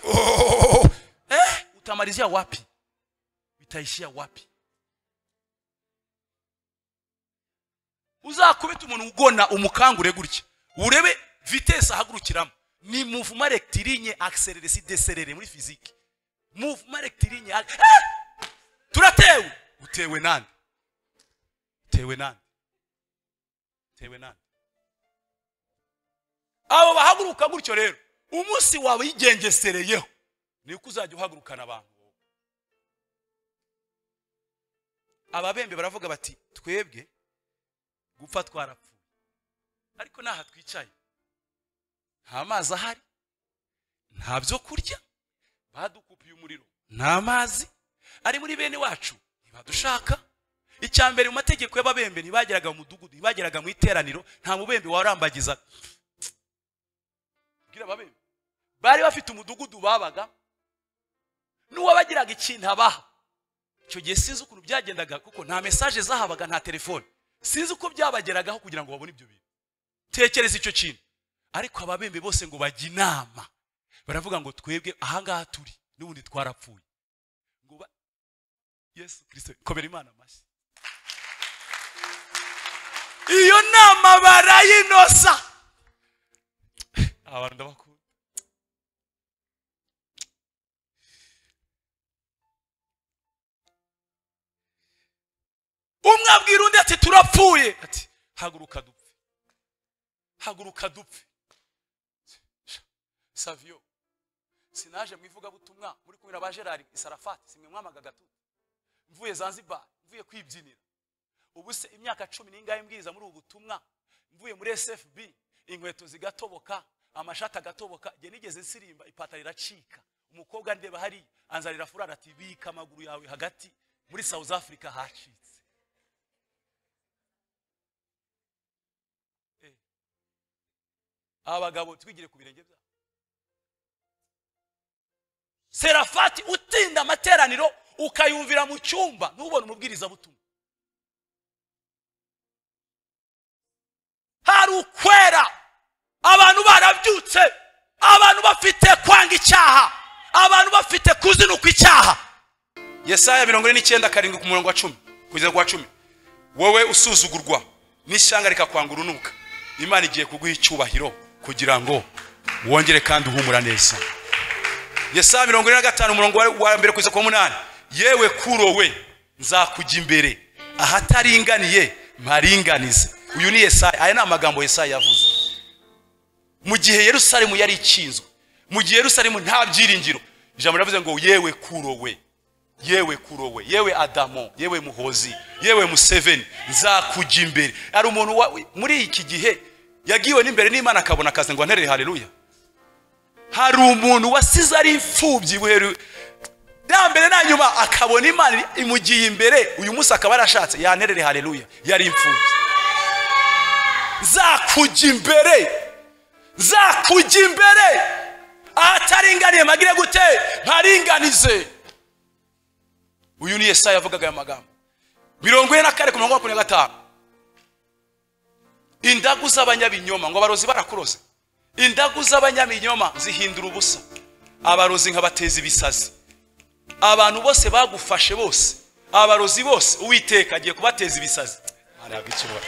utamalizia wapi? Bitaishia wapi? Uzakubita umuntu ugona umukangure gutya, urebe vitesse ahagurukiramo. Ni mouvement rectiligne accéléré si décéléré muri physique. Mouvement rectiligne turatewe. Utewe nande? Utewe nande? Utewe nande? Abo bahaguruka gutyo rero, umunsi wawe yigengesereyeho niko uzajya uhagurukana abantu. Ababembe baravuga bati twebwe gupfa twarapfuye, ariko naha twicaye nta mazi ahari, nta byo kurya, badukupiye umuriro, nta mazi ari muri bene wacu, ntibadushaka. Icya mbere mu mategeko y'ababembe ntibageraga mu mudugudu, ntibageraga mu iteraniro, nta mubembe warambagiza. Bwira ababembe bari bafite umudugudu babaga, n'uwabagiraga ikintu abaha. Icyo gihe sinzi ukuntu byagendaga, kuko nta message zahabaga, nta telefone, sinzi uko byabageragaho kugira ngo babone ibyo bintu. Tekereza icyo kintu. Ariko ababembe bose ngo bajya inama, baravuga ngo twebwe ahangaha turi n'ubundi twarapfuye. Ngo Yesu Kristo, komera Imana amashyi. Iyo nama barayinosa. Abantu ndabakunda. Umwe abwira undi ati turapfuye, ati haguruka dupfe, haguruka dupfe. Savio, sinaje mu ivugabutumwa muri kumwe na ba Gerard Sarafati, simwe mwamaga gato, mvuye Zanzibar, mvuye kwibyinira. Ubu se imyaka 10 n'ingahe mbwiriza muri ubu butumwa, mvuye muri SFB, inkweto zigatoboka, amashati agatoboka, je nigeze nsirimba ipataro iracika. Umukobwa ndeba hari anzarira furara ati bika amaguru yawe hagati, muri South Africa hacitse. Abagabo twigire ku birenge byabo. Serafati utinda amateraniro ukayumvira mu cyumba ntubone umubwiriza butumwa. Hari ukwera, abantu barabyutse, abantu bafite kwanga icyaha, abantu bafite kuzinuka icyaha. Yesaya 49:7 ku murongo wa 10 kugeza ku wa 10. Wowe usuzugurwa n'ishyanga rikakwanga urunuka, Imana igiye kuguha icyubahiro kugira ngo wongere kandi uhumura neza. Yesaya 45 umurongo wa 1 kugeza ku wa 8. Yewe Kuro we, nzakujya imbere ahataringaniye mparinganize. Uyu ni Yesaya. Aya ni amagambo Yesaya yavuze mu gihe Yerusalemu yari ikinzwe, mu gihe Yerusalemu nta byiringiro. Ijambo riravuze ngo yewe Kuro we, yewe Kuro we, yewe Adamo, yewe Muhozi, yewe Museveni, nzakujya imbere. Ari umuntu muri iki gihe yagiwe n'imbere n'Imana akabona akazi ngo anterere haleluya. Hari umuntu wasize ari imfubyi buheru mbere na nyuma akabona Imana imugiye imbere, uyu munsi akaba yarashatse, yanterere haleluya, yari imfubyi. Nzakujya imbere, nzakujya imbere ahataringaniye magire gute mparinganize. Uyu ni Yesaya yavugaga aya magambo. 44 ku murongo wa 15. Indagu z'abanyabinyoma, ngo abarozi barakuroze. Indagu z'abanyabinyoma zihindura ubusa. Abarozi nkabateza ibisazi. Abantu bose bagufashe bose, abarozi bose Uwiteka agiye kubateza ibisazi. Imana yabicyubahiro.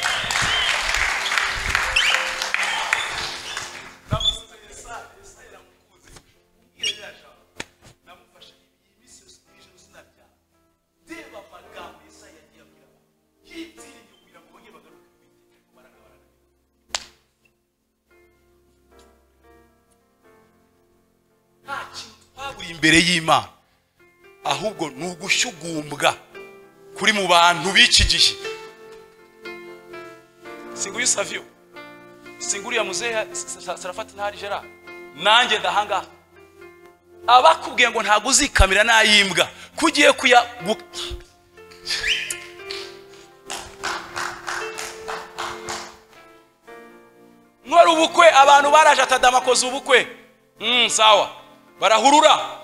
Imbere y'Imana ahubwo ni ugushyugumbwa kuri mu bantu b'iki gihe. Singuyu Savio, singuriya muzehe Sarafati ntari Gerard, nanjye ndahanga. Abakubwiye ngo ntago uzikamira nayimbwa kugiye kuya nkora ubukwe, abantu baraje atadamakoze ubukwe. Sawa, barahurura.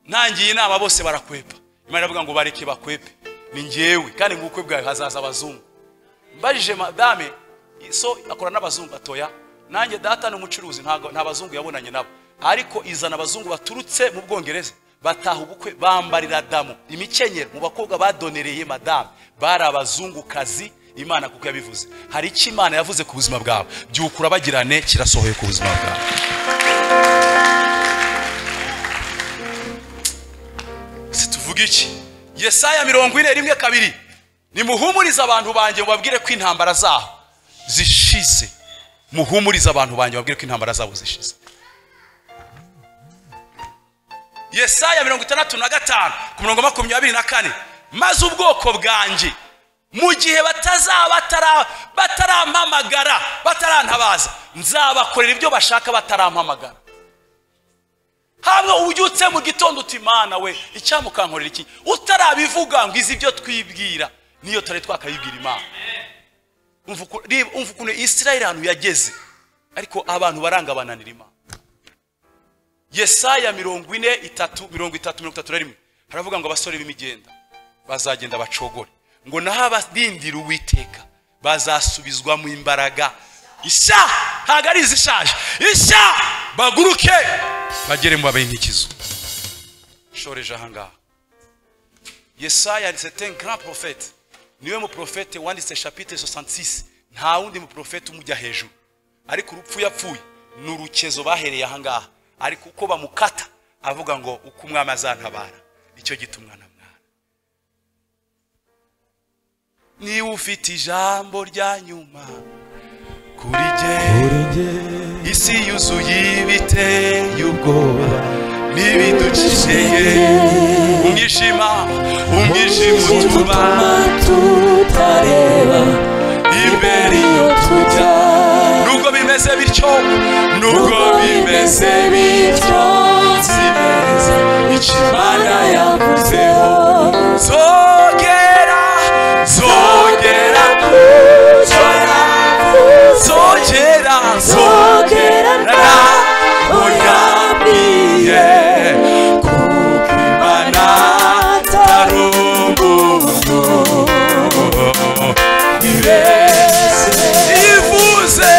Ntangiye inama bose barakwepa. Imana iravuga ngo bareke bakwepe, ni njyewe kandi mu bukwe bwawe hazaza abazungu. Mbajije madame so akora n'abazungu atoya, nanjye data ni umucuruzi nta bazungu yabonanye nabo, ariko izana abazungu baturutse mu Bwongereza bataha ubukwe bambarira damu imikenyero mu bakobwa badonereye madame bari abazungukazi. Imana kuko yabivuze. Hari icyo Imana yavuze ku buzima bwawe, byukura bagirane kirasohoye ku buzima bwawe. Tuvuga iki? Yesaya 41:2, nimuhumurize abantu banjye mubabwire ko intambara zaho zishize. Muhumurize abantu banjye mubabwire ko intambara zabo zishize. Yesaya 65 ku murongo 24, maze ubwoko bwanjye mu gihe batazaba batarampamagara batarantabaza, nzabakorera ibyo bashaka batarampamagara. Hamwe ubyutse mu gitondo uti Imana we icyamukankorera iki, utarabivuga ngo izi ibyo twibwira niyo tare twakayibwira Imana. Umva ukuntu Israel ahantu yageze, ariko abantu barangabananira Imana. Yesaya 43 30 31 haravuga ngo abasore b'imigenda bazagenda bacogore, ngo naho abadindira Uwiteka bazasubizwa mu imbaraga. Isha ntago ari izishaje, isha baguruke bagere mu babe nk'ikizu. Shoreje ahangaha. Yesaya c'est un grand prophète, niwe mu prophète wanditse chapitre 66. Nta wundi mu prophète umujya hejuru, ariko urupfu yapfuye ni urukezo bahereye ahangaha, ariko uko bamukata avuga ngo uko umwami azantabara icyo gita umwana mwana. Niba ufite ijambo rya nyuma kuri jye, isi yuzuye ibiteye ubwoba n'ibidukikije, umwijima utuma tutareba imbere iyo tujya. Nubwo bimeze bityo, nubwo bimeze bityo, nzi neza icyo Imana yavuzeho. Zogera, zogera zogera, zogera naho yabwiye, kuko Imana atari umuntu ivuze,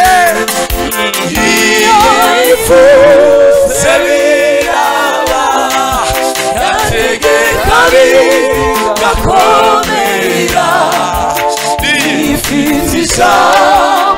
iyo ivuze biraba, yategeka bigakomera, ifite ijambo.